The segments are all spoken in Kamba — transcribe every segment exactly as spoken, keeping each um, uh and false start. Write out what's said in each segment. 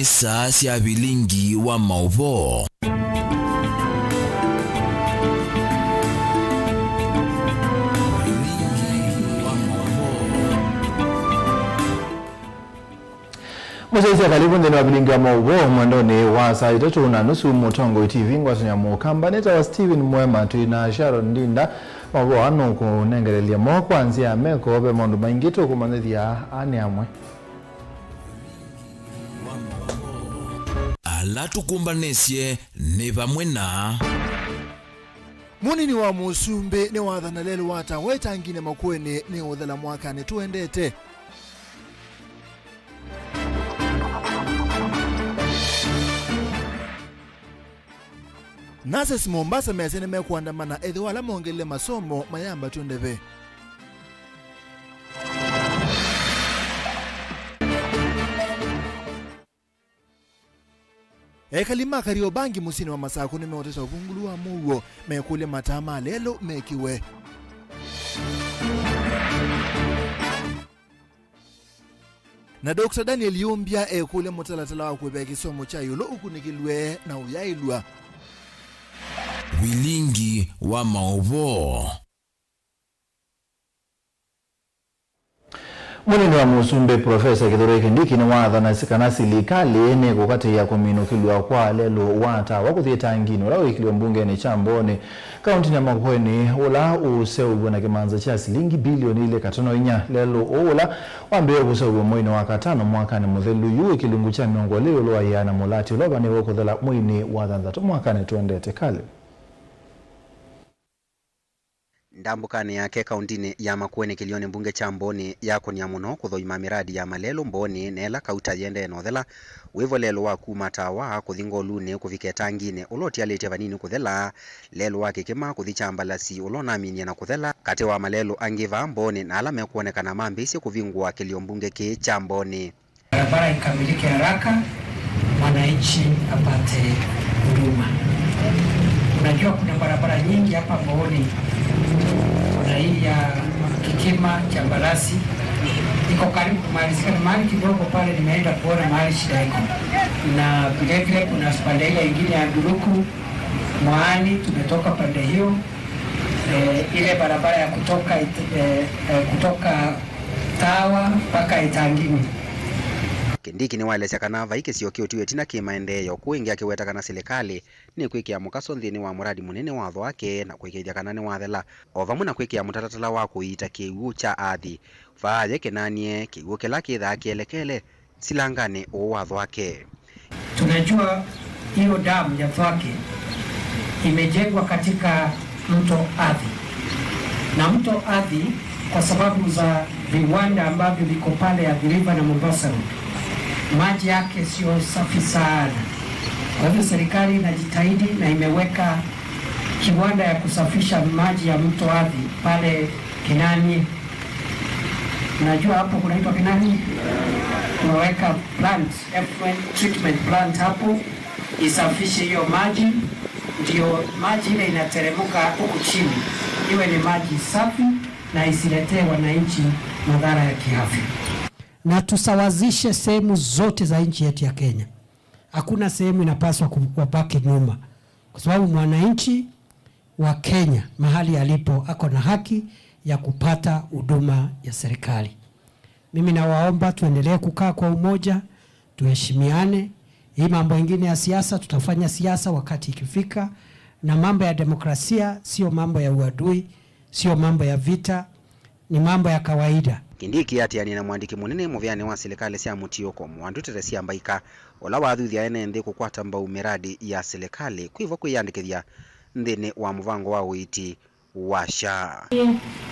Saa sya vilingi wa maũvoo. Vilingi wa maũvoo. Mũsyaĩĩsya, kalĩvu nthĩnĩ wa vilingi wa maũvoo mwendonĩ wa saa itatũ na nusu. Mũtongoi T V ngwatanĩo ya Mũkamba nĩtawa Stephen Mwema, twĩ na Sharon Ndinda. Maũvoo aa nũkũnengelelya mo kwa nzĩa ya meko. Ve maũndũ maingĩ tũkũmanyĩthya, aa nĩ amwe. Ala tũkũmbanĩsye nĩ vamwe na. Mũnini wa mũsumbĩ nĩwathana lelũ wa tawa ĩtanginĩ Makueni nĩũthela mwakanĩ tũendete. Nurses Mombasa mesĩ nĩmekũandamana ethĩwa ala mongelile masomo mayambatw'e ndeve. Ekali ma Kariobangi mũsyĩnĩ wa Masakũ nĩmeũteta ũvungũlu wa mũuo, mekũlya mataa ma lelũ mekĩwe. Na Doctor Daniel Yumbya ekũlya mũtalatala wa kũĩvĩa kĩsomo kya ĩũlũ ũkunĩkĩlw'e na ũyaĩlw'a. Vilingi wa maũvoo. Mũnini wa mũsumbĩ Profesa Kithure Kindiki nĩwaathana kana silikalĩ nĩkũkatĩĩa kũminũkĩlw'a kwa lelũ wa tawa kũthi ĩtanginĩ ũla wĩkĩlwe mbungenĩ kya Mbooni, kauntinĩ ya Makueni, ũla ũũseũvw'a na kĩmanza kya silingi bilioni ilĩ katono inya. Lelũ ũũ ũla wambĩĩe kũseũvw'a mweinĩ wa katano mwakanĩ mũthelu yu wĩ kĩlungu kya mĩongo ĩlĩ ĩũlũ wa ĩana mũlati ũla ũvanĩĩwe kũthela mweinĩ wa thanthatũ mwakanĩ tũendete. Kalĩ. Ndambũkanĩ yake kauntinĩ ya Makueni kĩlĩonĩ mbunge kya Mbooni yakũnia mũno kũthoima mĩradi ya malelũ Mbooni, na ĩla kauta yĩendee na ũthela, wĩvo lelũ wa kuma tawa kũthi ngolunĩ kũvika ĩtanginĩ, ũla ũtialĩtye vanini kũthela, lelũ wa kĩkĩma kũthi kya mbalasi, ũla ũnaminie na kũthela, katĩ wa malelũ angĩ vaa Mbooni na ala mekwonekana mambĩĩsye kũvingũa kĩlio mbunge kĩĩ kya Mbooni. Barabara ikamilike haraka, mwananchi apate huduma. Unajua kuna barabara nyingi hapa Mbooni. Kuna hii ya Kikima, Chambarasi. Iko karibu kumalizika, ni mahali kidogo pale nimeenda kuona mahali shida iko. Na vile vile kuna pande ile ingine ya Duruku, Mwani, tumetoka pande hiyo. Eh, ile barabara ya kutoka it-, eh, eh, kutoka Tawa mpaka Ĩtangini. Kindiki nĩwaelesya kana vai kĩsio kĩũtiwe ĩtina kĩ maendeeo, kũu ĩngĩ akĩweta kana silikalĩ nĩkwĩkĩa mũkaso nthĩnĩ wa mũradi mũnene watho wake na kũĩkĩĩthya kana nĩwathela, o vamwe na kwĩkĩa mũtalatala wa kũiita kĩw'ũ kya Athi. Vaa ye Kinanie, kĩw'ũ kĩla kĩthaa kĩelekele silanganĩ ũũ watho wake. Tunajua hiyo damu ya Thwake imejengwa katika mto Athi. Na mto Athi, kwa sababu za viwanda ambavyo viko pale Athi River na Mombasa Road, maji yake sio safi sana. Kwa hivyo serikali inajitahidi na imeweka kiwanda ya kusafisha maji ya mto Athi pale Kinanie. Unajua hapo kunaitwa Kinanie? Tumeweka plant, effluent treatment plant hapo, isafishe hiyo maji, ndio maji ile inateremka huku chini iwe ni maji safi na isiletee wananchi madhara ya kiafya. Na tusawazishe sehemu zote za nchi yetu ya Kenya. Hakuna sehemu inapaswa ku-, kubaki nyuma, kwa sababu mwananchi wa Kenya mahali alipo ako na haki ya kupata huduma ya serikali. Mimi nawaomba tuendelee kukaa kwa umoja, tuheshimiane. Hii mambo ingine ya siasa, tutafanya siasa wakati ikifika, na mambo ya demokrasia sio mambo ya uadui, sio mambo ya vita, ni mambo ya kawaida. Kindiki atianie na mwandĩki mũnene mũvĩanĩ wa silikalĩ sya mũtiũko, Mwandu Teresia Mbaika, ũla wathuthya ene nthĩ kũkwata mbau mĩradi ya silikalĩ, kwĩvo kwĩyandĩkĩthya nthĩnĩ wa mũvango wa ũiiti wa SHA.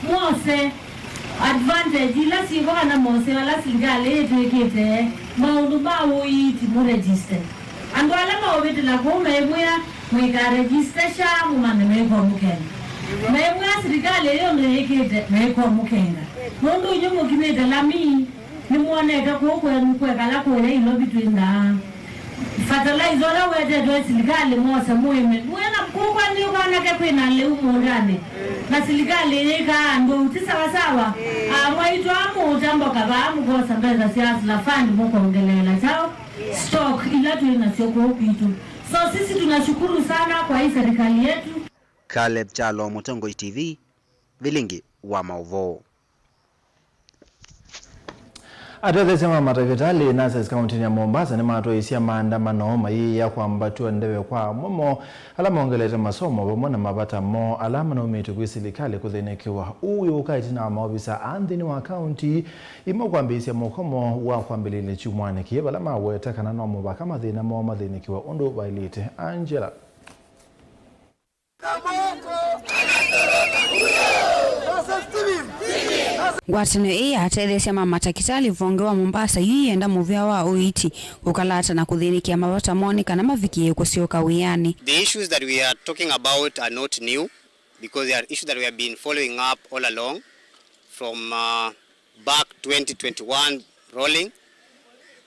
Mwose advantage ila syĩvo kana moseo ala silikalĩ yĩtwĩkĩte maũndũ ma ũiiti mũ register. Andũ ala maũvĩtĩla kũu meimwĩa, "Mũikaregister SHA, mũmanye meĩkwamũkenga." Meimwĩa silikalĩ ĩyo nĩyĩkĩte, meĩkwamũkenga. Nũndũ inyw'ĩ mũkinyĩte Lami, nĩmwonete kũu kwenu kwekala kũya Ilovi twĩndaa. Fertilizer ũla ũetetwe nĩ silikalĩ, mwose mũĩme. Mwĩna kũkwa nĩ ũkanake kwĩna lĩu mũũndanĩ. Na silikalĩ yĩkaa andũ ti sawasawa. Aa, mwaitwa mũũta mboka vaa mũkosa mbesa sya Hustler Fund mũkongeleela kyaũ stock ila twĩ nasyo kũũ kwitũ. So sisi tunashukuru sana kwa hii serikali yetu. Caleb Kyalo, Mũtongoi T V, Vilingi wa Maũvoo. Atetheesya ma matavitalĩ, nurses, kaũntĩnĩ ya Mombasa nĩmatwaisye maandamano mayĩĩa kwambatw'a ndeve kwa amwe moo ala mongelete masomo vamwe na mavata moo ala manaumĩtw'e kwĩ silikalĩ kũthĩnĩkĩwa. Ũu wĩũka ĩtina wa maovisa a nthĩnĩ wa kaũntĩ imwe kwambĩĩsya mũkomo wa kwambĩlĩlya kyumwanĩ kĩĩ, vala maweta kana no mũvaka mathĩna moo mathĩnĩkĩwe ũndũ vaĩlĩte. Angela. Ngwatanĩo ĩĩ yatetheesya ma matakĩtalĩ vonge wa Mombasa yu yĩenda mũvĩa wa ũiiti kũkalata na kũthĩnĩkĩa mavata moo nĩ kana mavikĩĩe kũsyoka wĩanĩ. The issues that we are talking about are not new because they are issues that we have been following up all along from, uh, back twenty twenty-one rolling,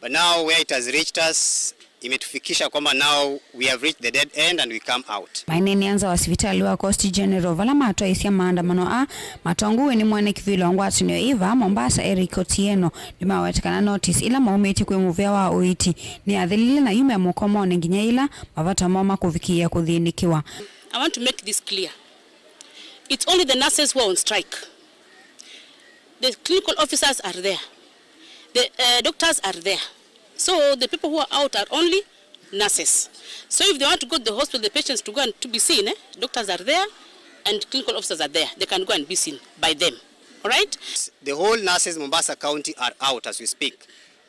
but now where it has reached us, imetufikisha kwamba now we have reached the dead end and we come out. Maineneanza wa sivitali wa Coast General vala matwaisye maandamano aa matongoew'e nĩ mwene kĩvĩla wa ngwatanĩo ĩĩ vaa Mombasa, Eric Otieno, nĩmaweta kana notice ila maumĩtye kwĩ mũvĩa wa ũiiti nĩyathelile na yumĩa mũkomonĩ nginya yĩla mavata moo makũvikĩĩa kũthĩnĩkĩwa. I want to make this clear. It's only the nurses who are on strike. The clinical officers are there. The, uh, doctors are there. So the people who are out are only nurses. So if they want to go to the hospital, the patients to go and to be seen, eh, doctors are there and clinical officers are there. They can go and be seen by them. All right? The whole nurses Mombasa County are out as we speak.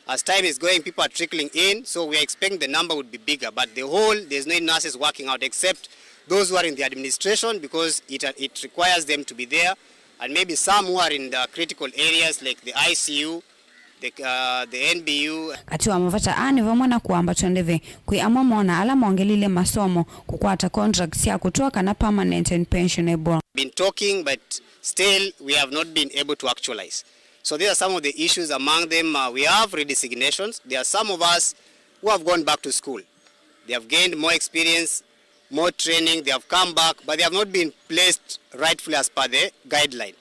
As time is going, people are trickling in, so we are expecting the number would be bigger. But the whole, there's no nurses working out except those who are in the administration because it, it requires them to be there, and maybe some who are in the critical areas like the I C U, the, uh, the N B U. Katĩ wa mavata aa nĩ vamwe na kũambatw'a ndeve kwĩ amwe moo na ala mongelile masomo, kũkwata contract sya kũtũa kana permanent and pensionable. Been talking, but still we have not been able to actualize. So these are some of the issues. Among them, uh, we have redesignations. There are some of us who have gone back to school. They have gained more experience, more training. They have come back, but they have not been placed rightfully as per the guideline.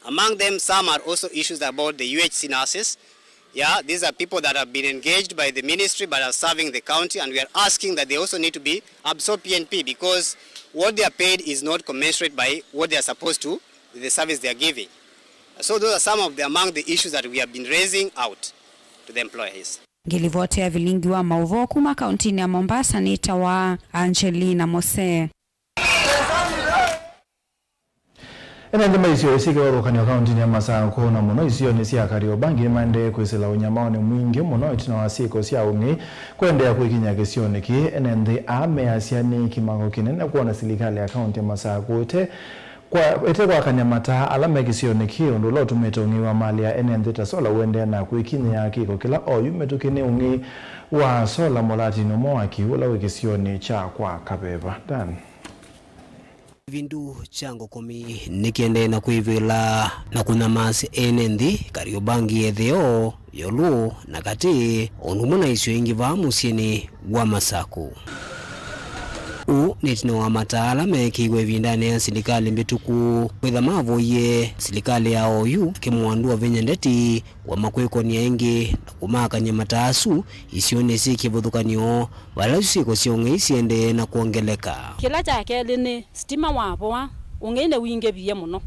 Among them, some are also issues about the U H C nurses. Yeah, these are people that have been engaged by the ministry but are serving the county, and we are asking that they also need to be absorbed P N P because what they are paid is not commensurate by what they are supposed to, the service they are giving. So those are some of the, among the issues that we have been raising out to the employers. Ngĩlivoti ya Vilingi wa Maũvoo kuma kauntinĩ ya Mombasa nĩtawa Angelina Mose. Ene nthĩ ma isio syĩ kĩvathũkany'o kauntinĩ ya Masakũ, na mũno isionĩ sya Kariobangi, nĩmaendee kwĩsĩla ũnyamaonĩ mwingĩ mũno ĩtina wa syĩko sya ũng'ei kũendeea kwĩkinyĩa kĩsionĩ kĩĩ. Ene nthĩ aa measya nĩ kĩmako kĩnene kwona silikalĩ ya kaunti ya Masakũ ĩte kwa, ĩte kwakany'a mataa ala me kĩsionĩ kĩĩ, ũndũ ũla ũtumĩte ũng'ei wa malĩ ya ene nthĩ ta sola ũendeea na kwĩkinyĩa kĩko kĩla oyu mĩtũkĩ nĩ ũng'ei wa sola mũlatinĩ ũmwe wa kĩw'ũ ũla wĩ kĩsionĩ kya kwa Kaveva. Dan. Kĩvindu kya ngũkũmi nĩkĩendee na kwĩvĩla na kũnyamasya ene nthĩ Kariobangi ĩtheo, Yolũ na Katĩ, o ũndũ ũmwe na isio ingĩ vaa mũsyĩnĩ wa Masakũ. Ũũ nĩ ĩtina wa mataa ala meekĩiwe ĩvindanĩ ya silikalĩ mbĩtũku kwĩtha mavoyie silikalĩ ya oyu kĩmwandu wa vinya ndeti kwama kwĩkony'a ĩngĩ na kũmakany'a mataa asu isionĩ syĩ kĩvathũkany'o, vala isu syĩko sya ũng'ei siendee na kwongeleka. Kĩla kya kelĩ nĩ sitima wavoa, ũng'ei nĩwingĩvie mũno.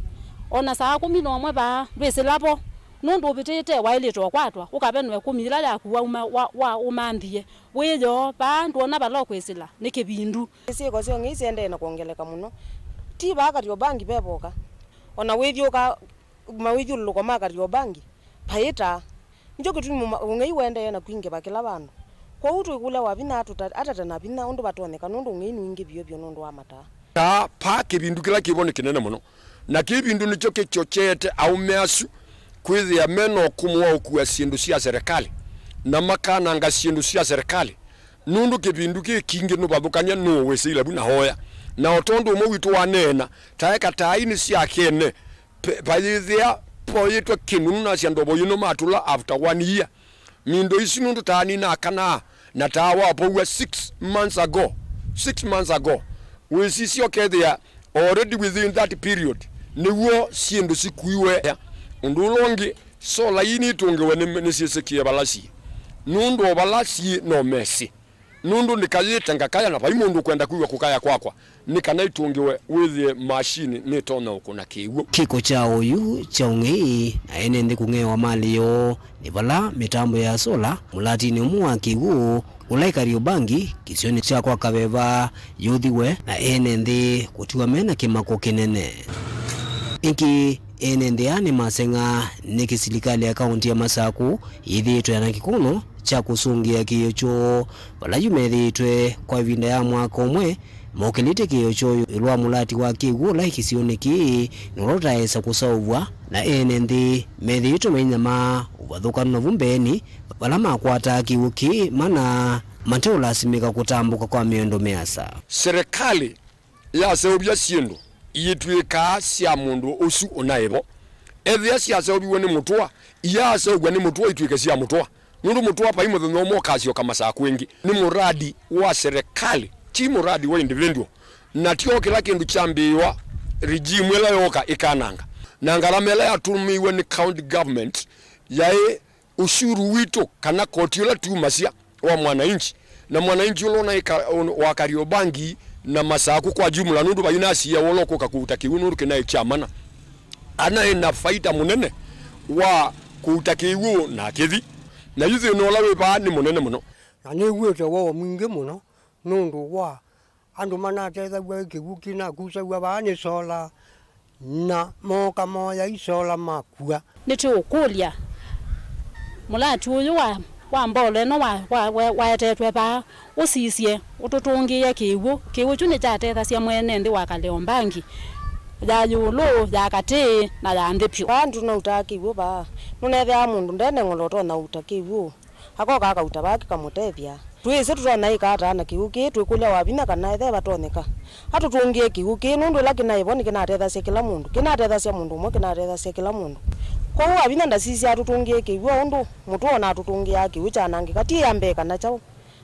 O na saa kũmi na ũmwe vaa ndwĩsĩla vo, nũndũ ũvĩtĩte waĩlĩte ũkwatwa, ũkavenwe kũmi yĩla yaku wauma, wa, wa ũmanthie. Wĩoo, vaa ndwona vala ũkwĩsĩla, nĩ kĩvindu. Syĩko sya ũng'ei siendee na kwongeleka mũno. Ti vaa Kariobangi ve voka, o na wĩthyũũka mawĩthyũlũlũko ma Kariobangi, vaĩ taa. Nĩkyo kĩtumi ma-, ũng'ei ũendee na kwingĩva kĩla vandũ. Kwoou twĩkũlya wa vinya atũta-, atate na vinya ũndũ vatonyeka, nũndũ ũng'ei nĩwingĩvie vyũ nũndũ wa mataa. Taa, vaa kĩvindu kĩla kĩvo nĩ kĩnene mũno, na kĩvindu nĩkyo kĩkyokyeete aũme asu kwĩthĩa me na ũkũmũ wa ũkua syĩndũ sya serĩkalĩ, na makananga syĩndũ sya serĩkalĩ, nũndũ kĩvindu kĩĩ kingĩ nũvathũkany'a nũũ wĩsĩile vu na oya. Na o tondũ ũmwe witũ waneena, taeka taa ii nĩ sya kene, pe-, vayĩthĩa voyĩtwe kĩndũ nũnasya ndovo yĩno matũla after one year. Mindo isu nũndũ taa ninakanaa, na taa wapoua six months ago, six months ago, wĩsisya ũkethĩa already within that period nĩw'o syĩndũ sikuiwe. Ũndũ ũla ũngĩ, sola ii nitũngĩwe nĩ, nĩsyĩsĩkĩe vala syĩ, nũndũ o vala syĩ no mesĩ. Nũndũ nĩkayĩte ngakaya, na vai mũndũ ũkwenda kwĩw'a kũkaya kwakwa, nĩ kana itũngĩwe wĩthĩe mashini nĩtonya ũkũna kĩw'ũ. Kĩko kya oyu kya ũng'ei na ene nthĩ kũng'ewa malĩ yoo nĩ vala mĩtambo ya sola mũlatinĩ ũmwe wa kĩw'ũ ũla ĩ Kariobangi, kĩsionĩ kya kwa Kaveva, yũthiwe na ene nthĩ kũtiwa mena kĩmako kĩnene. Ĩngĩ, ene nthĩ aa nĩmaseng'a nĩkĩ silikalĩ ya kaũntĩ ya Masakũ yĩthĩĩtwe na kĩkono kya kũsũngĩa kĩĩo kyoo, vala yu methĩĩtwe kwa ĩvinda ya mwaka ũmwe mokĩlĩtye kĩĩo kyoo ĩũlũ wa mũlati wa kĩw'ũ ũla ĩ kĩsionĩ kĩĩ, na ũla ũtaesa kũseũvw'a, na ene nthĩ methĩĩtwe mainyamaa ũvathũkanu navu mbeenĩ, vala makwataa kĩw'ũ kĩĩ mana mateũlasimĩka kũtambũka kwa mĩendo mĩasa. Serikali yaseũvya syĩndũ iitw'ĩkaa sya mũndũ ũsu ũnaĩ vo. Ethĩa syaseũviw'e nĩ mũtũa, iyaaseũvw'a nĩ mũtũa itw'ĩke sya mũtũa, nũndũ mũtũa vai mũthenya ũmwe ũkasyoka Masakũ ĩngĩ. Nĩ mũradi wa serikali, ti mũradi wa individual, na tyo kĩla kĩndũ kyambĩĩwa regime ĩla yooka ĩkananga. Na ngalama ĩla yatũmĩiwe nĩ county government yaĩ ushuru witũ, kana koti ũla tumasya wa mwananchi, na mwananchi ũla ũnaĩ ka-, ũn-, wa Kariobangi na Masakũ kwa jumla, nũndũ vai nasiĩa ũla ũkũka kũuta kĩw'ũ, nũndũ kĩnaĩ kya mana. Anaĩ na faida mũnene wa kũuta kĩw'ũ na kĩthi, na yu thĩna ũla wĩ vaa nĩ mũnene mũno. Na nĩw'ĩte woo mwingĩ mũno nũndũ wa andũ manatethaw'a kĩw'ũ kĩnakusaw'a vaa nĩ sola, na mooka moya isola makua. Nĩtũũkũlya mũlati ũyũ wa, wa mbolo ĩno wa, wa, wa, waetetwe vaa, ũsisye, ũtũtũngĩĩe kĩw'ũ. Kĩw'ũ kyu nĩkyatethasya mwene nthĩ wa Kariobangi, ya ĩũlũ, ya katĩ, na ya nthĩ vyũ. Vaa nĩtũnautaa kĩw'ũ vaa, nũnethĩawa mũndũ nde na ng'olo ũtonya ũuta kĩw'ũ. Akoka akauta vaa kĩkamũtethya. Twĩsĩ tũtonya ĩka ata na kĩw'ũ kĩĩ, twĩkũlya Wavinya kana ethĩwa vatonyeka atũtũngĩe kĩw'ũ kĩĩ, nũndũ ĩla kĩnaĩ vo nĩkĩnatethasya kĩla mũndũ. Kĩnatethasya mũndũ ũmwe, kĩnatethasya kĩla mũndũ. Kwoou Wavinya ndasisya atũtũngĩe kĩw'ũ, o ũndũ mũtũa ũnatũtũngĩaa kĩw'ũ kyanangĩka, ti ĩambee kana kyaũ.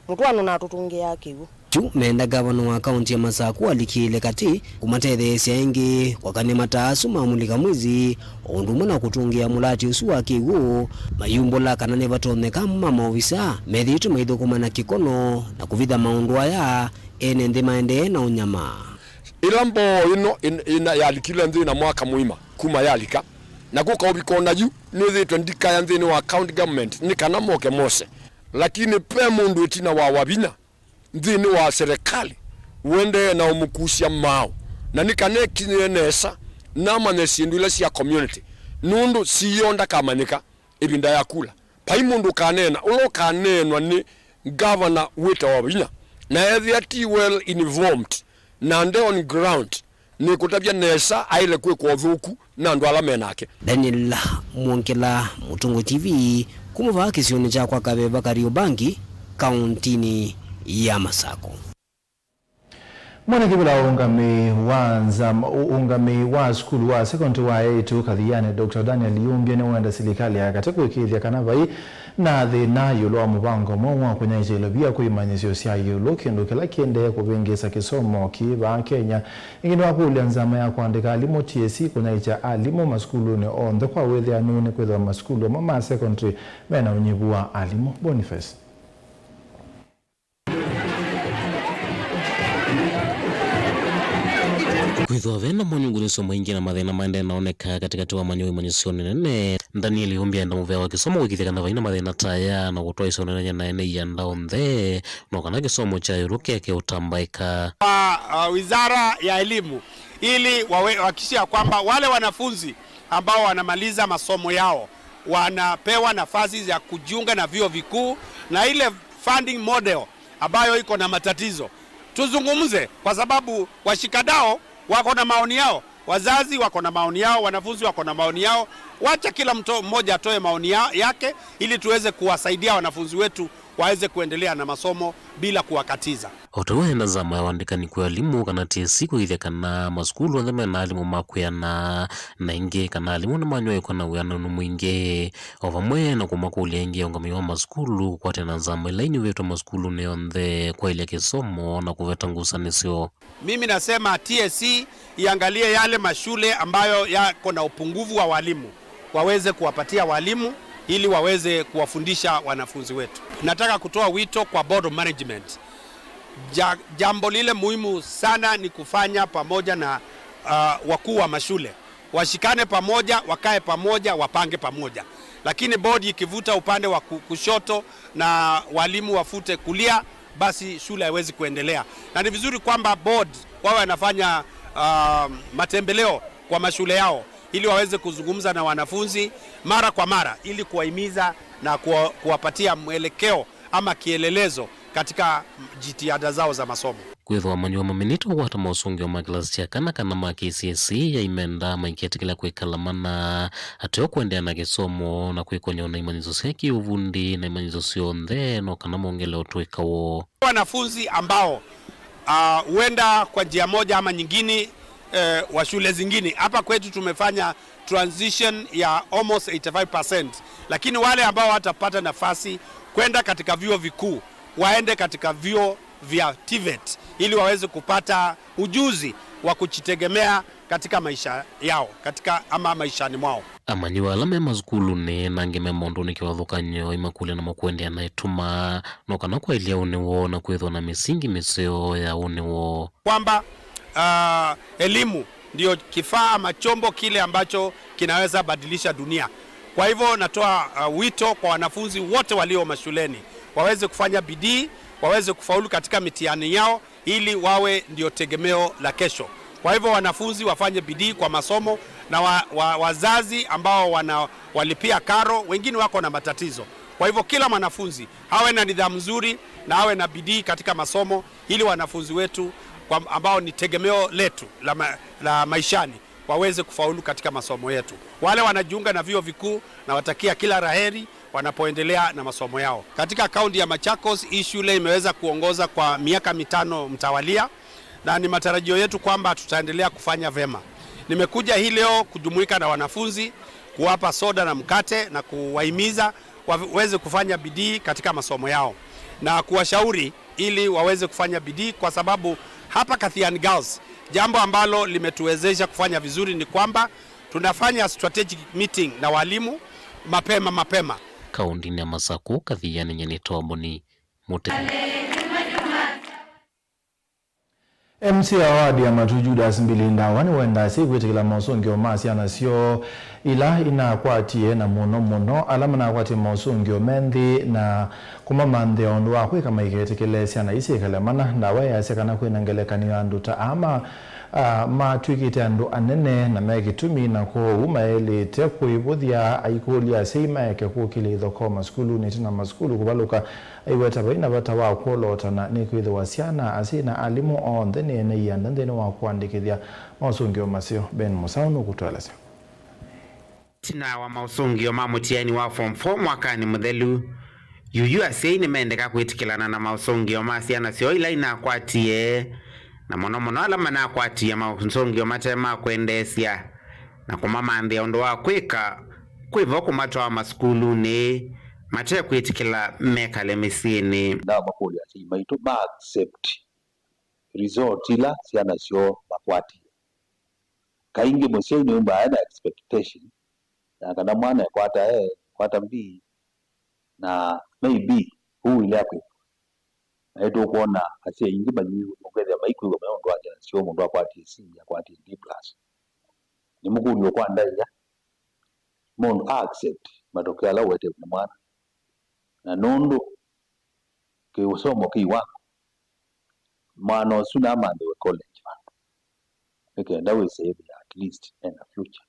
Mũtũa nũnatũtũngĩaa kĩw'ũ. Yu menda ngavana wa kaũntĩ ya Masakũ alikĩĩle katĩ kũmatetheesya ĩngĩ kwakany'a mataa asu ma mũlika mwizi, o ũndũ ũmwe na kũtũngĩa mũlati ũsu wa kĩw'ũ, mayumbũla kana nĩvatonyeka amwe ma maovisa methĩĩtwe maithũkũma na kĩkono na kũvitha maũndũ aya, ene nthĩ maendee na ũnyamaa. Ĩla mboo ĩno ĩn-, ĩna yalikile nthĩ na mwaka mũima kuma yalika, na kũka ũvika o na yu nĩthĩĩtwe ndikaya nthĩnĩ wa county government nĩ kana moke mose, lakini ve mũndũ ĩtina wa Wavinya nthĩnĩ wa serikali ũendee na ũmũkusya maaũ, na nĩ kana ekinyĩe nesa na amanye syĩndũ ila sya community, nũndũ siyo ndakamanyĩka ĩvinda ya kula. Vai mũndũ ũkaneena, ũla ũkaneenwa nĩ ngavana wĩtawa Wavinya, na ethĩa ti well informed na nde on ground, nĩkũtavya nesa aĩle kwĩkwa ũthũku na andũ ala me nake. Daniel Mwongela, Mũtũngũ T V, kuma vaa kĩsionĩ kya kwa Kaveva, Kariobangi, kaũntinĩ ya Masakũ. Mwene kĩvĩla wa ũũngamĩi wa nzama, ũũngamĩi wa sukulu wa sekondari wa eĩtu Kathiani, Doctor Daniel Yumbya nĩwenda silikalĩ ya katĩ kũĩkĩĩthya kana vai na thĩna ĩũlũ wa mũvango mweũ wa kũnyaĩĩkya ilovia kwĩ imanyĩsyo sya ĩũlũ, kĩndũ kĩla kĩendee kũvĩngĩĩsa kĩsomo kĩ vaa Kenya. Ĩngĩ nĩwakũlya nzama ya kũandĩka alimũ, T S C, kũnyaĩĩkya alimũ masukulunĩ onthe kwa wĩthĩanu, nĩkwĩthĩwa masukulu amwe ma sekondari mena ũnyivu wa alimũ. Boniface. Kwĩthĩwa ve na monyungunyĩsyo maingĩ na mathĩna maendee naoneka katĩkatĩ wa amanyĩw'a imanyĩsyonĩ nene, Daniel Yumbya enda mũvea wa kĩsomo kũĩkĩĩthya kana vai na mathĩna ta aya na kũtwaĩsya ũneenany'a na ene ianda onthe no kana kĩsomo kya ĩũlũ kĩeke ũtambaĩka. Kwa, uh, Wizara ya Elimu ili wawe-, wahakikishe ya kwamba wale wanafunzi ambao wanamaliza masomo yao wanapewa nafasi ya kujiunga na vyuo vikuu, na ile funding model ambayo iko na matatizo. Tuzungumze, kwa sababu washikadau wako na maoni yao, wazazi wako na maoni yao, wanafunzi wako na maoni yao. Wacha kila mtu mmoja atoe maoni ya-, yake ili tuweze kuwasaidia wanafunzi wetu waweze kuendelea na masomo bila kuwakatiza. O ta ũu ena nzama ya ũandĩkani kwĩ alimũ kana T S C kũĩthya kana masukulu onthe mena alimũ ma kwĩana, na ĩngĩ kana alimũ nĩmanywaĩĩkwa na wĩananu mwingĩ, o vamwe na kũmakũlya ĩngĩ aũngamĩi wa masukulu kũkwatana na nzama ila inyuvĩtwe masukulunĩ onthe kwaĩlya kĩsomo na kũveta ngusanĩsyo. Mimi nasema T S C iangalie yale mashule ambayo yako na upungufu wa walimu, waweze kuwapatia walimu ili waweze kuwafundisha wanafunzi wetu. Nataka kutoa wito kwa Board of Management. Ja-, jambo lile muhimu sana ni kufanya pamoja na, uh, wakuu wa mashule. Washikane pamoja, wakae pamoja, wapange pamoja. Lakini board ikivuta upande wa ku-, kushoto na walimu wafute kulia, basi shule haiwezi kuendelea. Na ni vizuri kwamba board wawe wanafanya, uh, matembeleo kwa mashule yao ili waweze kuzungumza na wanafunzi mara kwa mara ili kuwahimiza na kuwa-, kuwapatia mwelekeo ama kielelezo katika jitihada zao za masomo. Kwĩthwa amanyĩw'a maminĩte kũkwata mosũngĩo ma kĩlasi kya kana kana ma K C S E yaimenda maiketĩkĩla kwĩkala mana ateo kũendeea na kĩsomo na kwĩkony'a na imanyĩsyo sya kĩũvundi na imanyĩsyo syonthe no kana mongele ũtũĩka woo. Wanafunzi ambao, ah, huenda kwa njia moja ama nyingine, eh, wa shule zingine. Hapa kwetu tumefanya transition ya almost eighty-five percent, lakini wale ambao watapata nafasi kwenda katika vyuo vikuu waende katika vyuo vya TVET ili waweze kupata ujuzi wa kujitegemea katika maisha yao, katika ama maishani mwao. Amanyĩw'a ala me masukulunĩ na angĩ me maũndũnĩ kĩvathũkany'o imakũlya namo kũendeea na ĩtuma no kana kwaĩlya ũnĩ woo na kwĩthwa na mĩsingi mĩseo ya ũnĩ woo. Kwamba, ah, elimu ndio kifaa ama chombo kile ambacho kinaweza badilisha dunia. Kwa hivyo natoa, ah, wito kwa wanafunzi wote walio mashuleni waweze kufanya bidii, waweze kufaulu katika mitihani yao ili wawe ndio tegemeo la kesho. Kwa hivyo wanafunzi wafanye bidii kwa masomo na wa-, wa-, wazazi ambao wanawalipia karo, wengine wako na matatizo. Kwa hivyo kila mwanafunzi awe na nidhamu nzuri na awe na bidii katika masomo ili wanafunzi wetu kwa-, ambao ni tegemeo letu la ma-, la maishani waweze kufaulu katika masomo yetu. Wale wanajiunga na vyuo vikuu, nawatakia kila la heri wanapoendelea na masomo yao. Katika kaunti ya Machakos, hii shule imeweza kuongoza kwa miaka mitano mtawalia, na ni matarajio yetu kwamba tutaendelea kufanya vema. Nimekuja hii leo kujumuika na wanafunzi, kuwapa soda na mkate na kuwahimiza waweze kufanya bidii katika masomo yao na kuwashauri ili waweze kufanya bidii, kwa sababu hapa Kathiani Girls, jambo ambalo limetuwezesha kufanya vizuri ni kwamba tunafanya strategic meeting na walimu mapema mapema. Kaũntĩnĩ ya Masakũ, Kathiani, nyie nĩtawa Boni Mũte. M C a wadi ya Matu Judas Mbili Ndawa nĩwendaa syai kwĩtĩkĩla mosũngĩo ma syana syoo ila inakwatie, na mũno mũno ala manakwatie mosũngĩo me nthĩ, na kũmamanthĩa ũndũ wa kwĩka maiketĩkĩle syana ii syĩkale mana. Ndawa easya kana kwĩna ngelekany'o ya andũ ta aa ma, a, matw'ĩkĩte andũ anene na me kĩtumi, na kwoou maĩlĩte kũĩvũthya aikũlya asyai maeke kũkĩlya ithokoo masukulunĩ ĩtina masukulu kũvalũka. Aiweta vai na vata wa kwolotana nĩkwĩthĩwa syana, asyai na alimũ onthe nĩ ene ianda nthĩnĩ wa kũandĩkĩthya mosũngĩo maseo. Ben Mũsaũ nũkũtũelesya. Ĩtina wa maũsũngĩo ma mũtiani wa Form four mwakanĩ mũthelu, yuyu asyai nĩmendeka kwĩtĩkĩlana na maũsũngĩo ma syana syoo ila inakwatie, na mũno mũno ala manakwatie maũsũngĩo mate ma kwendeesya, na kũmamanthĩa ũndũ wa kwĩka, kwĩ vo kũmatwaa masukulunĩ mate kwĩtĩkĩla mekale mĩsyĩnĩ. Ndamakũlya asyai maitũ ma accept result ila syana syoo makwatie. Kaingĩ mũsyai nĩumbaa ena expectation ya kana mwana ekwata A, ekwata B, na maybe ũu ilea kwĩthwa. Na nĩtũkwona asyai aingĩ manyiu ũkethĩa maikwĩw'a mũno ũndũ wa syana syoo, mũndũ akwatie C, akwatie D plus. Nĩmũkũlyo kwa ndaĩa, mũndũ a accept matokeo ala ũetewe nĩ mwana. Na nũndũ kĩũsomo kĩ iwango, mwana ũsu namanthĩwe college vandũ, nĩ kenda wĩsĩ ĩthĩa at least ena future.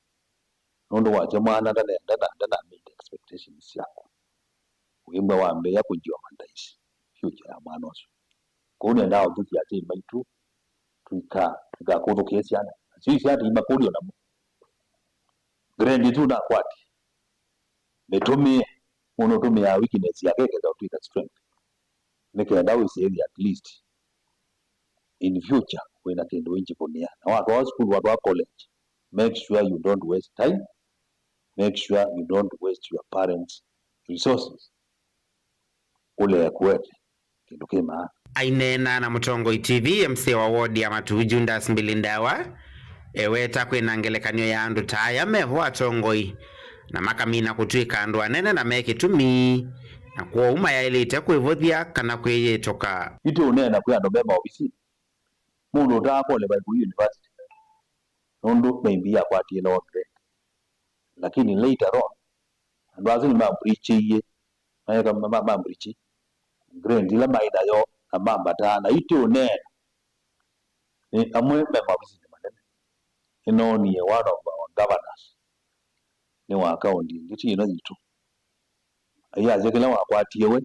Nũndũ wasya mwana ndane-, ndana-, ndana meet expectations syaku, wĩmbwa wambĩĩa kũjioma ndaisi future ya mwana ũsu. Kwoou nĩendaa ũthukya asyai maitũ, tũika-, tũikakũthũkĩe syana. Nasyo isyana imakũlyo namo. Grade two nakwatie. Mĩtũmĩe, mũndũ ũtũmĩaa weakness yake ĩkesa ũtw'ĩka strength. nĩ kenda wĩsĩthye at least in future wĩna kĩndũ wĩnjivũnĩa. Na watwaa school, watwaa college, make sure you don't waste time, make sure you don't waste your parents' resources. Ũlee kũete kĩndũ kĩ maana. Aineena na Mũtongoi T V, M C A wa ward ya Matuu, Judas Mbilindawa, eweta kwĩna ngelekany'o ya andũ ta aya mevo atongoi, na makamina kũtw'ĩka andũ anene na me kĩtumi, na kwoou mayaĩlĩte kwĩvũthya kana kwĩyĩtũka. Yu tũũneena kwĩ andũ me maovisinĩ. Mũndũ ũtaakoleva kũi university nũndũ maybe akwatie lower grade. Lakini later on, andũ asu nĩmambreachĩie, maeka ma- ma- mambreachi grade ila maĩ nayo na mambataa, na yu tũũneena nĩ amwe me maovisinĩ manene. Nĩnoonie one of our governors, nĩ wa kaũnti ĩngĩ, ti ĩno yitũ. Ayasya kĩla wakwatie we,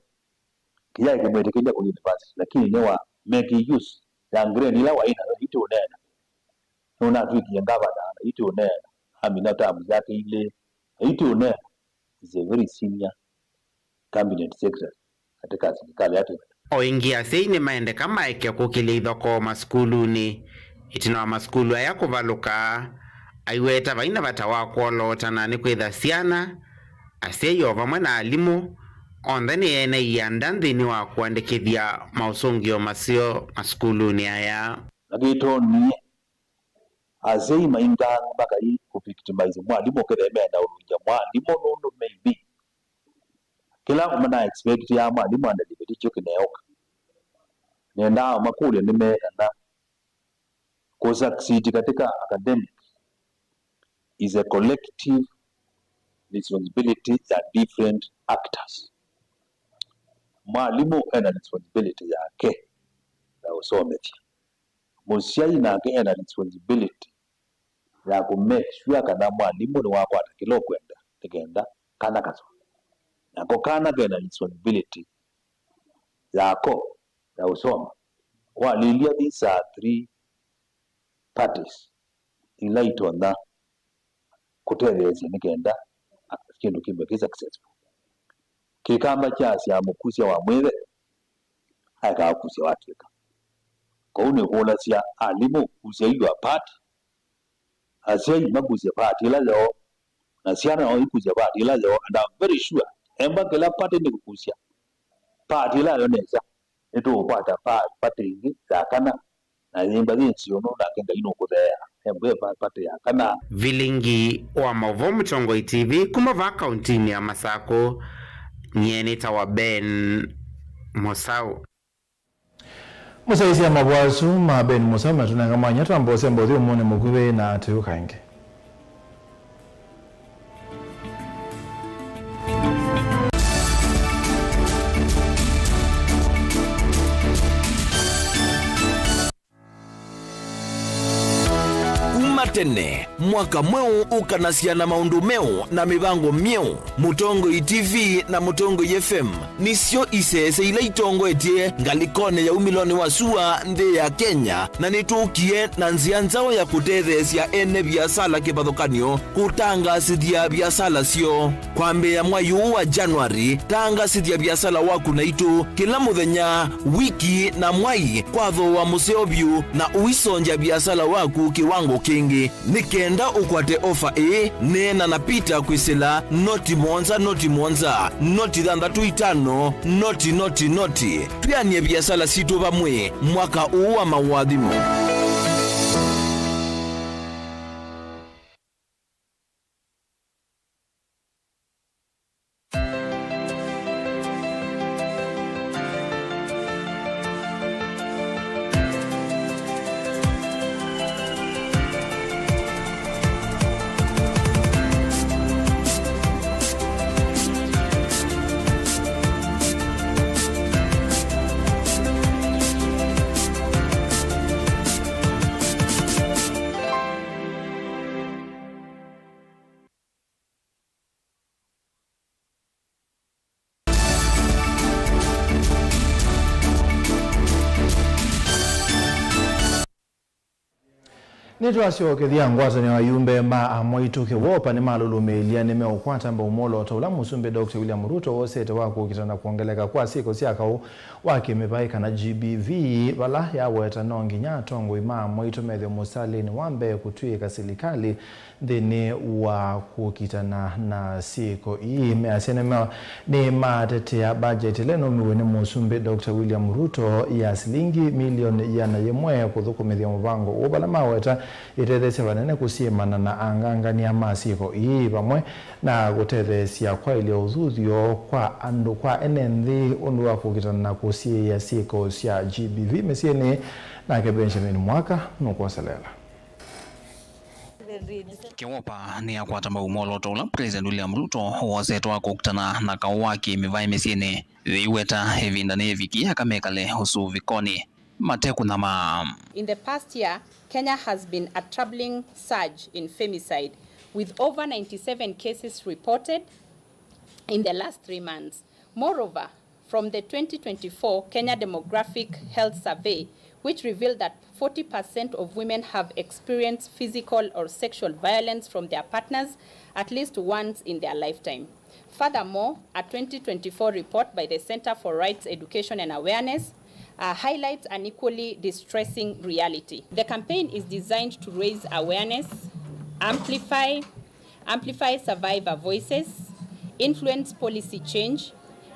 kĩyaĩ kĩmwĩtĩkĩlya kũ university, lakini nĩwa make use ya grade ila waĩ nayo. Yu tũũneena nũnatw'ĩkie ngavana, na yu tũũneena amina terms yake ilĩ, na yu tũũneena is a very senior cabinet secretary katika serikali yake. O ĩngĩ, asyai nĩmaendeka maeke kũkĩlya ithokoo masukulunĩ. Ĩtina wa masukulu aya kũvalũka, aiweta vai na vata wa kwolootana nĩkwĩtha syana, asyai o vamwe na alimũ onthe nĩ ene ianda nthĩnĩ wa kũandĩkĩthya maũsũngĩo maseo masukulunĩ aya. Na kĩtonie, asyai maingangĩ makai kũvictimize mwalimũ, ũkethĩa meenda ũlũngya mwalimũ nũndũ maybe kĩla mana expectia mwalimũ andelive tikyo kĩneũka. Nendaa makũlye nĩmee kana kũsucceed katika academic is a collective responsibility ya different actors. Mwalimũ ena responsibility yake ya ũsomethya. Mũsyai nake ena responsibility ya kũ make sure kana mwalimũ nĩwakwata kĩla ũkwenda nĩ kenda kana kasome. Nako kana kena responsibility yako ya ũsoma. Walĩlya, these are three parties ila itonya kũtetheesya nĩ kenda kĩndũ kĩmwe kĩ successful. Kĩkamba kyasya mũkusya wa mwĩve aekaa ũkusya watw'ĩka. Kwoou nĩkũlasya alimũ, kusyai your part, asyai makusye part ĩla yoo, na syana no ikusye part ĩla yoo, and I'm very sure emba kĩla party nĩkũkusya part ĩla yoo nesa, nĩtũũkwata pa- party ĩngĩ ya kana, na yĩmba yĩ nziũnũ, nake Ngai nũkũtheea. Embe pa- party ya kana. Vilingi wa maũvoo Mũtongoi T V kuma vaa kauntinĩ ya Masakũ, nyie nĩtawa Ben Mũsaũ. Mũsyaĩĩsya mavũa asu ma Ben Mũsaũ matũnenga mwanya twambe ũsemba ũthyũmũnĩ mũkuvĩ na tũyũka ĩngĩ. Kuma tene, mwaka mweũ ũkanasya na maũndũ meũ na mĩvango myeũ. Mũtongoi T V na Mũtongoi F M nĩsyo isese ila itongoetye ngalĩkonĩ ya umĩlonĩ wa sua nthĩ ya Kenya, na nĩtũkie na nzĩa nzaũ ya kũtetheesya ene viasala kĩvathũkany'o kũtangaasĩthya viasala syoo. Kwambĩĩa mwai ũũ wa January, tangaasĩthya viasala waku naitũ kĩla mũthenya, wiki, na mwai kwa thooa mũseo vyũ, na ũisongya viasala waku kĩwango kĩngĩ. Nĩ kenda ũkwate ofa ĩĩ, neena na Peter kwĩsĩla noti mũonza noti mũonza, noti thanthatũ itano, noti, noti, noti. Twĩanĩe viasala sitũ vamwe mwaka ũũ wa maũathimo. Nĩtwasyokethya ngwatanĩo. Ayumbe ma Amwaitũ Kĩwopa nĩmalũlũmĩĩlya nĩmeũkwata mbau mwolooto ũla Mũsumbĩ Doctor William Ruto wosete wa kũkita na kwongeleka kwa syĩko sya kaũ wa kĩmĩvaĩ kana G B V, vala yaweta no nginya atongoi ma Amwaitũ methĩwe mũsalĩnĩ wa mbee kũtw'ĩĩka silikalĩ nthĩnĩ wa kũkitana na syĩko ii. Measya nĩma-, nĩmatetea mbajeti ĩla ĩnaumiw'e nĩ Mũsumbĩ Doctor William Ruto ya silingi milioni ĩana yĩmwe kũthũkũmĩthya mũvango ũũ, vala maweta ĩtetheesya vanene kũsyĩmana na angangany'a ma syĩko ii, vamwe na kũtetheesya kwaĩlya ũthuthyo kwa andũ, kwa ene nthĩ ũndũ wa kũkitana na kũsiĩĩa syĩko sya G B V mĩsyĩnĩ. Nake Benjamin Mwaka nũkwoselela. Kĩwopa nĩyakwata mbau mwolooto ũla President William Ruto wosetwe wa kũkitana na kaũ wa kĩmĩvaĩ mĩsyĩnĩ. Yĩiweta ĩvinda nĩyĩvikie aka mekale ũsũvĩkonĩ matekũnyamaa. In the past year, Kenya has been a troubling surge in femicide, with over ninety-seven cases reported in the last three months. Moreover, from the twenty twenty-four Kenya Demographic Health Survey, which revealed that forty percent of women have experienced physical or sexual violence from their partners at least once in their lifetime. Furthermore, a twenty twenty-four report by the Center for Rights, Education and Awareness, uh, highlights an equally distressing reality. The campaign is designed to raise awareness, amplify amplify survivor voices, influence policy change,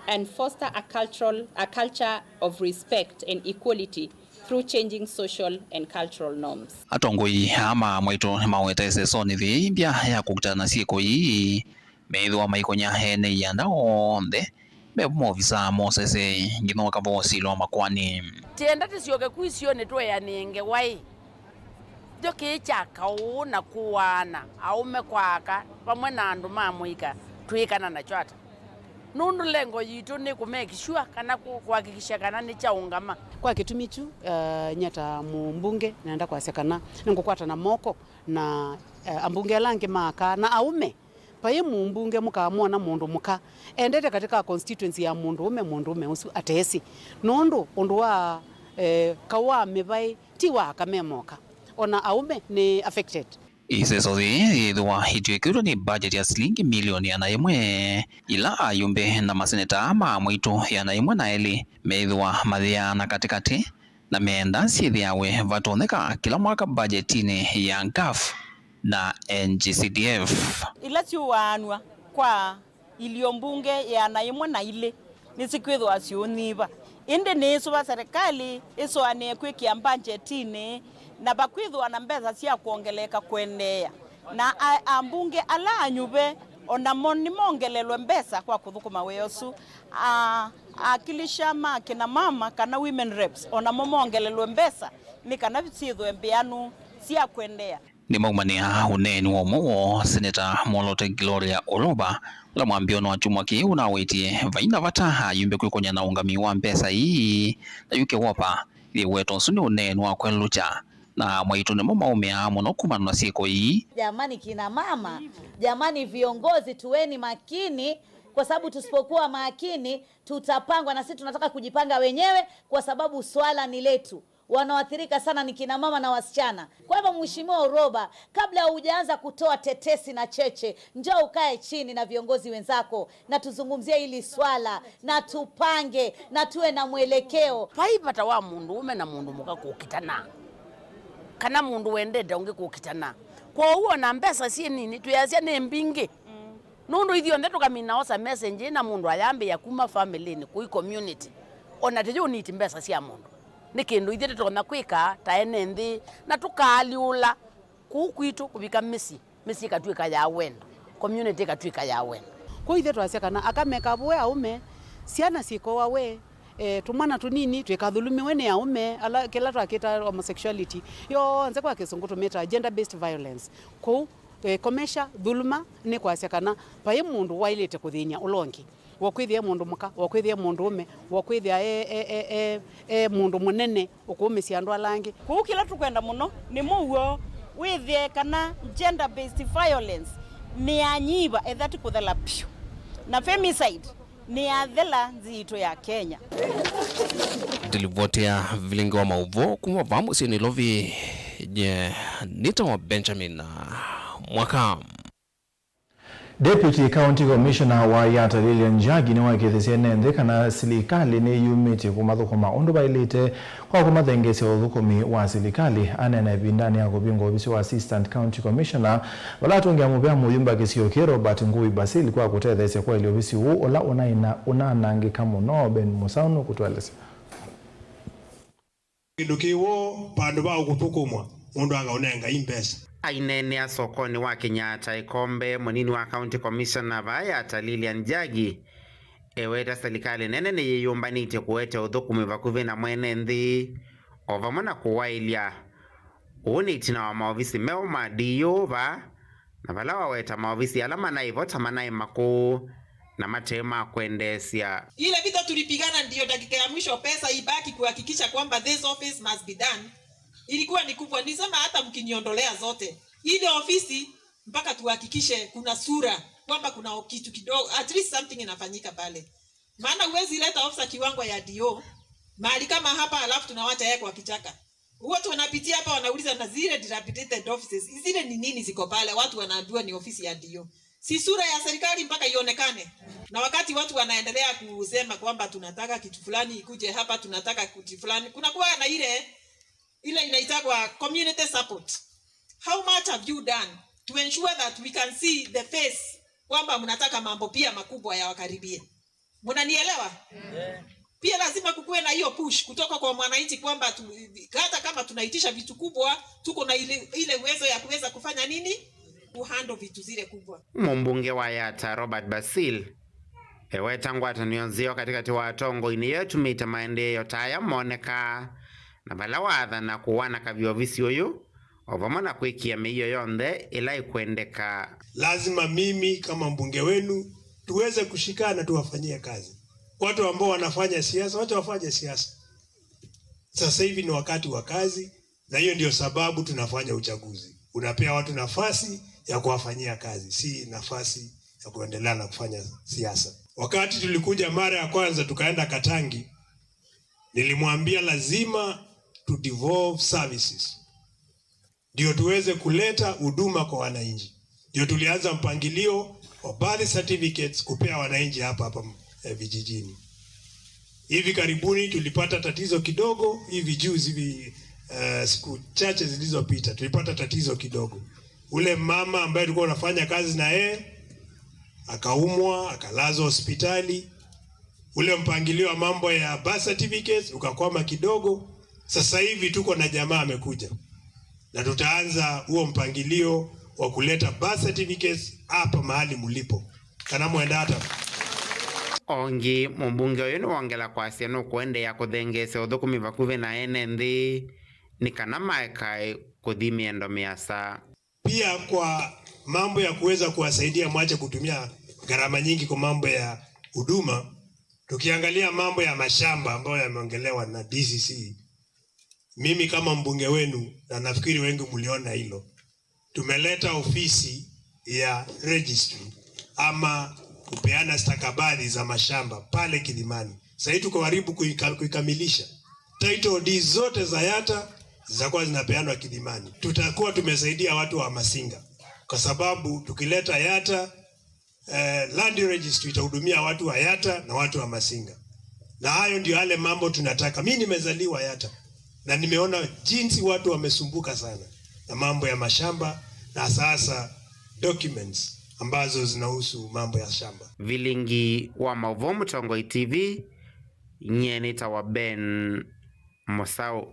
and foster a cultural, a culture of respect and equality through changing social and cultural norms. Atongoi aa ma Amwaitũ nĩmaweta ĩsesonĩ vĩĩ mbya ya kũkitana na syĩko ii, meĩthĩwa maikonya ene ianda onthe me vo maovisaa mosese nginya ũkava wa ũsili wa makoani. Tienda tĩsyoke kũ isionĩ tũeanĩe ngewa ĩ. Kyo kĩĩ kya kaũ na kũaana aũme kwa aka vamwe na andũ ma mũika twĩkana nakyo ata? Nũndũ lengo yitũ nĩ kũ make sure kana kũ-, kũhakikisha kana nĩkyaũngama. Kwa kĩtumi kyu, eh, nyie ta mũmbunge nenda kwasya kana nĩngũkwatana moko na, eh, ambunge ala angĩ ma aka na aũme. Vai mũmbunge mũkamwona mũndũ mũka endete katĩ ka constituency ya mũndũũme, mũndũũme ũsu atesĩ, nũndũ ũndũ wa, eh, kaũ wa mĩvaĩ ti wa aka me moka, ona aũme nĩ affected. Ĩseso yĩĩ yĩthĩwa ĩtw'ĩkĩtwe nĩ budget ya silingi milioni ĩana yĩmwe, ila ayumbe na maseneta ma Amwaitũ ĩana yĩmwe na elĩ methĩwa mayĩaana katĩkatĩ, na meenda syĩthĩawe vatonyeka kĩla mwaka mbajetinĩ ya ngaf na N G C D F. Ila syũaanw'a kwa ilio mbunge ĩana yĩmwe na ilĩ nĩsikwĩthĩwa syũnyiva, ĩndĩ nĩĩsũva serikali ĩsũanĩe kwĩkĩa mbajetinĩ, na vakwĩthĩwa na mbesa sya kwongeleka kũendeea. Na a-, ambunge ala anyuve o namo nĩmongelelwe mbesa kwa kũthũkũma wĩa ũsu. A-, akilisha ma kina mama kana women reps o namo mongelelwe mbesa nĩ kana syĩthwe mbĩanu sya kũendeea. Nĩmaumanĩa ũneeni wa ũmwe woo, Seneta Mwolote Gloria Oloba, ũla mwambĩĩonĩ wa kyumwa kĩĩ ũnawĩtie vai na vata ayumbe kwĩkony'a na ũũngami wa mbesa ii, na yu Kĩwopa yĩwetwa ũsu nĩ ũneeni wa kwelũkya. Na Amwaitũ nĩmo maũmĩaa mũno kumana na syĩko ii. Jamani kina mama, jamani viongozi, tuweni makini, kwa sababu tusipokuwa makini, tutapangwa, na sisi tunataka kujipanga wenyewe, kwa sababu swala ni letu. Wanaoathirika sana ni kina mama na wasichana. Kwa hivyo, Mheshimiwa Oloba, kabla hujaanza kutoa tetesi na cheche, njoo ukae chini na viongozi wenzako, na tuzungumzie hili swala, na tupange, na tuwe na mwelekeo. Vai vata wa mũndũũme na mũndũ mũka kũkitana, kana mũndũ wendete ũngĩ kũkitana. Kwoou ona mbesa syĩ nini, twĩasya nĩ mbingĩ. Nũndũ ithyonthe tũkamina osa message ĩna mũndũ ayambĩĩa kuma family-inĩ, kũi community. Ona tũyũniti mbesa sya mũndũ. Nĩ kĩndũ ithyĩ tũtonya kwĩka ta ene nthĩ, na tũkaalyũla kũu kwitũ kũvika mĩsyĩ, mĩsyĩ ĩkatw'ĩka ya wendo, community ĩkatw'ĩka ya wendo. Kwoou ithyĩ twasya kana aka mekavũwe aũme, syana syĩkoawe, eh, tũmwana tũnini twĩkathulumiwe nĩ aũme, ala kĩla twakĩta homosexuality, yonthe kwa kĩsũngũ tũmĩtaa gender based violence. Kwoou, eh, komesha, thuluma, nĩ kwasya kana vai mũndũ waĩlĩte kũthĩny'a ũla ũngĩ. Wokwĩthĩa e mũndũ mũka, wokwĩthĩa e mũndũũme, wokwĩthĩa e, e, e, e, e mũndũ mũnene ũkũũmĩsya andũ ala angĩ. Kwoou kĩla tũkwenda mũno nĩ mũuo wĩthĩe kana gender based violence nĩyanyiva, ethĩwa ti kũthela vyũ, na femicide nĩyathela nthĩ yitũ ya Kenya. Ndilivoti ya vilingi wa maũvoo kuma vaa mũsyĩ Nairobi, Nye nĩtawa Benjamin Mwaka. Deputy County Commissioner wa Yatta Lillian Njagi nĩwakĩĩthĩsye ene nthĩ kana silikalĩ nĩyumĩtye kũmathũkũma ũndũ vaĩlĩte kwa kũmathengeesya ũthũkũmi wa silikalĩ. Aneena ĩvindanĩ ya kũvingũa ovisi wa Assistant County Commissioner, vala atũngĩa mũvea mũyumba kĩsio kĩ Robert Ngui Basil kwa kũtetheesya kwaĩlya ovisi ũũ ũla ũnaina ũnaanangĩka mũno. Ben Mũsaũ nũkũtũelesya. Kĩndũ kĩ woo vandũ va kũthũkũmwa, mũndũ akaũnenga i mbesa. Aineenea sokonĩ wa Kenyatta Ĩkombe, mũnini wa County Commissioner vaa Yatta Lillian Njagi eweta silikalĩ nene nĩyĩyũmbanĩtye kũete ũthũkũmi vakuvĩ na mwene nthĩ o vamwe na kũwaĩlya. Ũũ nĩ ĩtina wa maovisi meũ ma D O vaa na vala waweta maovisi ala manaĩ vo ta manaĩ makũũ na mate ma kwendeesya. Ile vita tulipigana ndiyo dakika ya mwisho pesa ibaki kuhakikisha kwamba this office must be done. Ilikuwa ni kubwa, nilisema hata mkiniondolea zote, ile ofisi mpaka tuhakikishe kuna sura, kwamba kuna kitu kidogo, at least something inafanyika pale, maana huwezi leta officer kiwango ya D O mahali kama hapa alafu tunawacha yeye kwa kichaka. Watu wanapitia hapa wanauliza, na zile dilapidated offices zile ni nini ziko pale? Watu wanaambiwa ni ofisi ya D O. Si sura ya serikali mpaka ionekane? Na wakati watu wanaendelea kusema kwamba tunataka kitu fulani ikuje hapa, tunataka kitu fulani, kunakuwa na ile ile inaitagwa community support. How much have you done to ensure that we can see the face kwamba mnataka mambo pia makubwa yawakaribie? Mnanielewa? Pia lazima kukuwe na hiyo push kutoka kwa mwananchi kwamba tu, hata kama tunaitisha vitu kubwa, tuko na ile, ile uwezo ya kuweza kufanya nini? Kuhandle vitu zile kubwa. Mũmbunge wa Yatta Robert Basil eweta ngwatanĩo nzeo katĩkatĩ wa atongoi nĩyo ĩtumĩte maendeeo ta aya monekaa na vala waathana kũwanaka vyovisi ũyũ o vamwe na kwĩkĩa mĩio yonthe ĩla ĩkwendeka. Lazima mimi kama mbunge wenu tuweze kushikana tuwafanyie kazi. Watu ambao wanafanya siasa, wacha wafanye siasa. Sasa hivi ni wakati wa kazi, na hiyo ndio sababu tunafanya uchaguzi. Unapea watu nafasi ya kuwafanyia kazi, si nafasi ya kuendelea na kufanya siasa. Wakati tulikuja mara ya kwanza tukaenda Katangi, nilimwambia lazima tu devolve services ndio tuweze kuleta huduma kwa wananchi. Ndio tulianza mpangilio wa birth certificates kupea wananchi hapa hapa eh, vijijini. Hivi karibuni tulipata tatizo kidogo, hivi juzi hivi eh, siku chache zilizopita tulipata tatizo kidogo. Ule mama ambaye tulikuwa tunafanya kazi na yeye akaumwa, akalazwa hospitali. Ule mpangilio wa mambo ya birth certificates ukakwama kidogo. Sasa hivi tuko na jamaa amekuja na tutaanza huo mpangilio wa kuleta birth certificates hapa mahali mulipo kana mwenda hata. Ongi, mũmbunge ũyũ nĩwongela kwasya nũkũendeea kũthengeesya ũthũkũmi vakuvĩ na ene nthĩ nĩ kana maekae kũthi mĩendo mĩasa. Pia kwa mambo ya kuweza kuwasaidia mwache kutumia gharama nyingi kwa mambo ya huduma, tukiangalia mambo ya mashamba ambayo yameongelewa na D C C, mimi kama mbunge wenu na nafikiri wengi mliona hilo, tumeleta ofisi ya registry ama kupeana stakabadhi za mashamba pale Kilimani. Sasa hii tuko karibu kuika- kuikamilisha. Title deeds zote za Yatta zitakuwa zinapeanwa Kilimani. Tutakuwa tumesaidia watu wa Masinga kwa sababu tukileta Yatta eh, land registry itahudumia watu wa Yatta na watu wa Masinga, na hayo ndio yale mambo tunataka. Mi nimezaliwa Yatta na nimeona jinsi watu wamesumbuka sana na mambo ya mashamba na sasa documents ambazo zinahusu mambo ya shamba. Vilingi wa mauvoo Mũtongoi T V, nyie nĩtawa Ben Mũsaũ.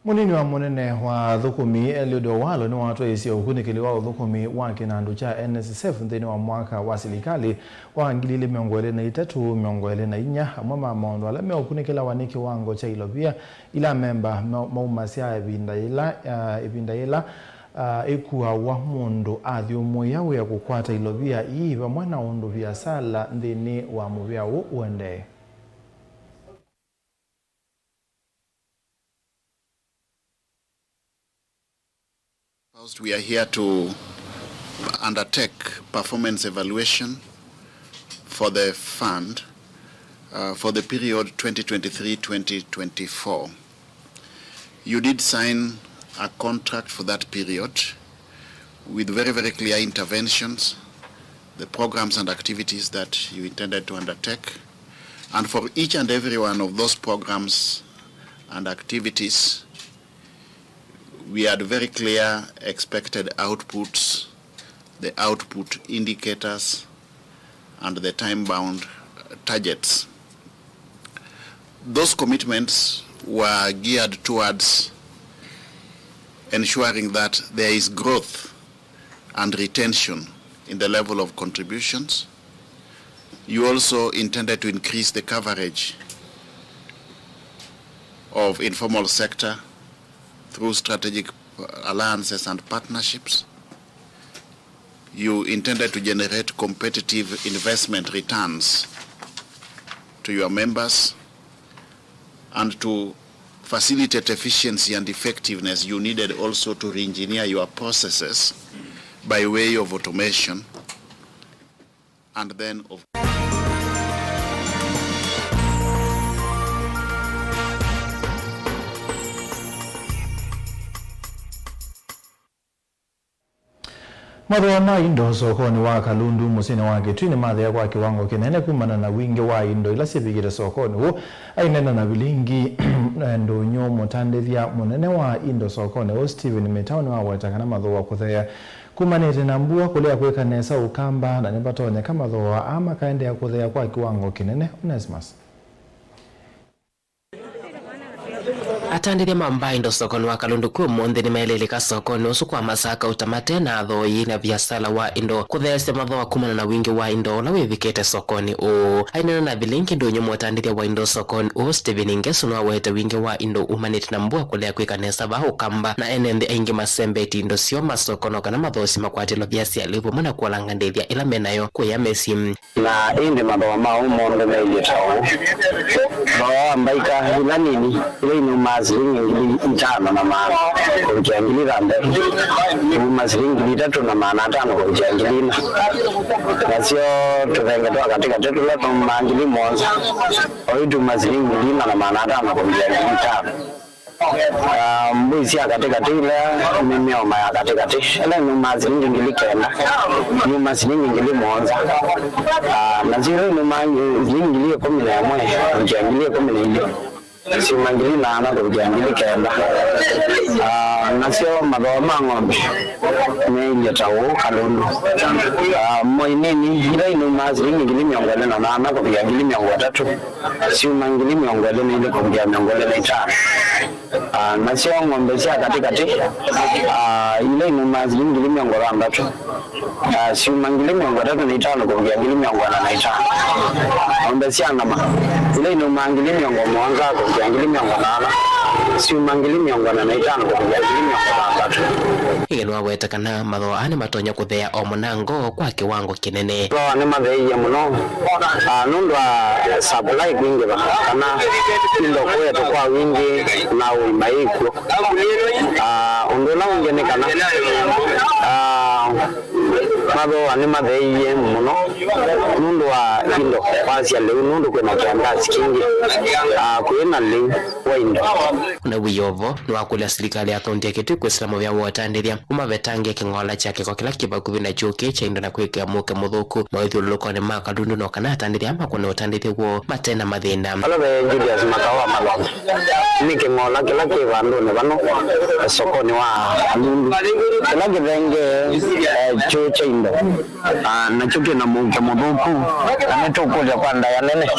Mũnini wa mũnene wa athũkũmi Eliud Owalo nĩwatwaĩĩsye ũkunĩkĩli wa ũthũkũmi wa kĩnandũ kya N S S F nthĩnĩ wa mwaka wa silikalĩ wa ngili ilĩ mĩongo ĩlĩ na itatũ, mĩongo ĩlĩ na inya. Amwe ma maũndũ ala meũkunĩkĩlawa nĩ kĩwango kya ilovia ila amemba ma- maumasya ĩvinda yĩla, ah, ĩvinda yĩla, ah, ĩkuawa mũndũ athyũmũĩa wĩa kũkwata ilovia ii, vamwe na ũndũ viasala nthĩnĩ wa mũvĩa ũũ ũendee. First, we are here to undertake performance evaluation for the fund, uh, for the period twenty twenty-three twenty twenty-four. You did sign a contract for that period with very, very clear interventions, the programs and activities that you intended to undertake. And for each and every one of those programs and activities, we had very clear expected outputs, the output indicators, and the time-bound targets. Those commitments were geared towards ensuring that there is growth and retention in the level of contributions. You also intended to increase the coverage of informal sector through strategic alliances and partnerships. You intended to generate competitive investment returns to your members and to facilitate efficiency and effectiveness. You needed also to re-engineer your processes by way of automation and then of Mathooa ma indo sokonĩ wa Kalundu mũsyĩnĩ wa Kitui nĩmathea kwa kĩwango kĩnene kumana na wingĩ wa indo ila syĩvĩkĩte sokonĩ ũũ. Aineena na vilingi, ndũnyũ mũtandĩthya mũnene wa indo sokonĩ ũũ Stephen Mĩtao nĩwaweta kana mathooa kũthea kumanĩte na mbua kũlea kwĩka nesa Ũkamba, na nĩvatonyeka mathooa aa makaendeea kũthea kwa kĩwango kĩnene. Onesmus. Atandĩthya ma mbaa indo sokonĩ wa Kalundu kwĩ ũmũnthĩ nĩmaeleelĩka sokonĩ ũsu kwa masaa kauta mate na athooĩ na viasala wa indo kũtheesya mathooa kumana na wingĩ wa indo ũla wĩvĩkĩte sokonĩ ũũ. Aineena na vilingi ndũnyũ mũtandĩthya wa indo sokonĩ ũũ Stephen Ngesu nĩwawete wingĩ wa indo umanĩte na mbua kũlea kwĩka nesa vaa Ũkamba, na ene nthĩ aingĩ masembetie indo syoo masokonĩ o kana mathoosi makwatĩlwa viasala vamwe na kũolanga ndĩthya ĩla menayo kũya mĩsyĩ. Na ĩndĩ mathooa ma ũmũnthĩ mailyĩ ta ũũ. Thooa wa mbaika ila nini, ila inumaa silingi ngili itano na maana kũvikĩa ngili thanthatũ, iuma silingi ngili itatũ na maana atano kũvikĩa ngili ina. Nasyo tũthenge twa katĩkatĩ tũla tũmaa ngili mũonza, o ituma silingi ngili ina na maana atano kũvikĩa ngili itano. Ah, mbũi sya katĩkatĩ ila nĩ mĩoma ya katĩkatĩ, ĩla ĩnumaa silingi ngili kenda, yuma silingi ngili mũonza. Ah, nasyo ila inumaa silingi ngili ĩkũmi na ĩmwe kũvikĩa ngili ĩkũmi na ilĩ, syuma ngili nyaanya kũvikĩa ngili kenda. Ah, nasyo mathooa ma ng'ombe meilyĩ ta ũũ Kalundu. Ah, moi nini, ila inumaa silingi ngili mĩongo ĩlĩ na nyaanya kũvikĩa ngili mĩongo ĩtatũ, syuma ngili mĩongo ĩlĩ na ilĩ kũvikĩa mĩongo ĩlĩ na itano. Ah, nasyo ng'ombe sya katĩkatĩ, ah, ila inumaa silingi ngili mĩongo thanthatũ, ah, syuma ngili mĩongo ĩtatũ na itano kũvikĩa ngili mĩongo ĩna na itano. Ng'ombe sya nyama, ila inumaa ngili mĩongo mũonza kũvikĩa ngili mĩongo nyaanya, syuma ngili mĩongo ĩna na itano kũvikĩa ngili mĩongo thanthatũ. Ĩngĩ nĩwaweta kana mathooa aa nĩmatonya kũthea o mũnango kwa kĩwango kĩnene. Mathooa nĩmatheeie mũno, ah, nũndũ wa supply kwingĩva kana indo kũetwa kwa wingĩ na ũima yĩ kw'o. Ah, ũndũ ũla ũngĩ nĩ kana, ah, mathooa nĩmatheeie mũno nũndũ wa indo kwasya lĩu nũndũ kwĩna kĩangazi kingĩ, ah, kwĩ na lĩu wa indo. Ona wĩ o vo, nĩwakũlya silikalĩ ya kaunti ya Kitui kwĩsĩla mũvea wa ũtandĩthya ũmavetangĩe kĩng'ola kya kĩko kĩla kĩ vakuvĩ na kyũkĩ kya indo na kwĩkĩa mũuke mũthũku maũthyũlũlũkonĩ ma Kalundu, no kana atandĩthya aa makũne ũtandĩthya woo mate na mathĩna. Vala ve Julius Makawa Malonga, nĩ kĩng'ola kĩla kĩ vandũnĩ vano sokonĩ wa Kalundu, kĩla kĩthengee, eh, kyũũ kya indo. Ah, nakyo kĩ na mũuke mũthũku, na nĩtũkũlya kwa ndaĩa nene,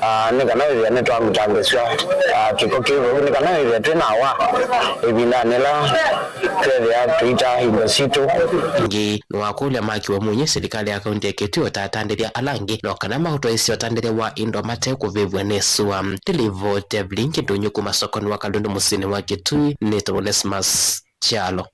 ah, nĩ kana wĩthĩa nĩtwavitangĩsw'a, ah, kĩko kĩ vau, nĩ kana wĩthĩa twĩ na wa ĩvindanĩ ĩla twethĩa tũitaa indo sitũ. Ĩngĩ, nĩwakũlya makiwe munyi silikalĩ ya kaunti ya Kitui o ta atandĩthya ala angĩ, no kana maũtwaĩsye ũtandĩthya wa indo mate kũvĩvw'a nĩ sua. Ndilivoti ya vilingi ndũnyũ kuma sokonĩ wa Kalundu mũsyĩnĩ wa Kitui, nĩtawa Onesmus Kyalo.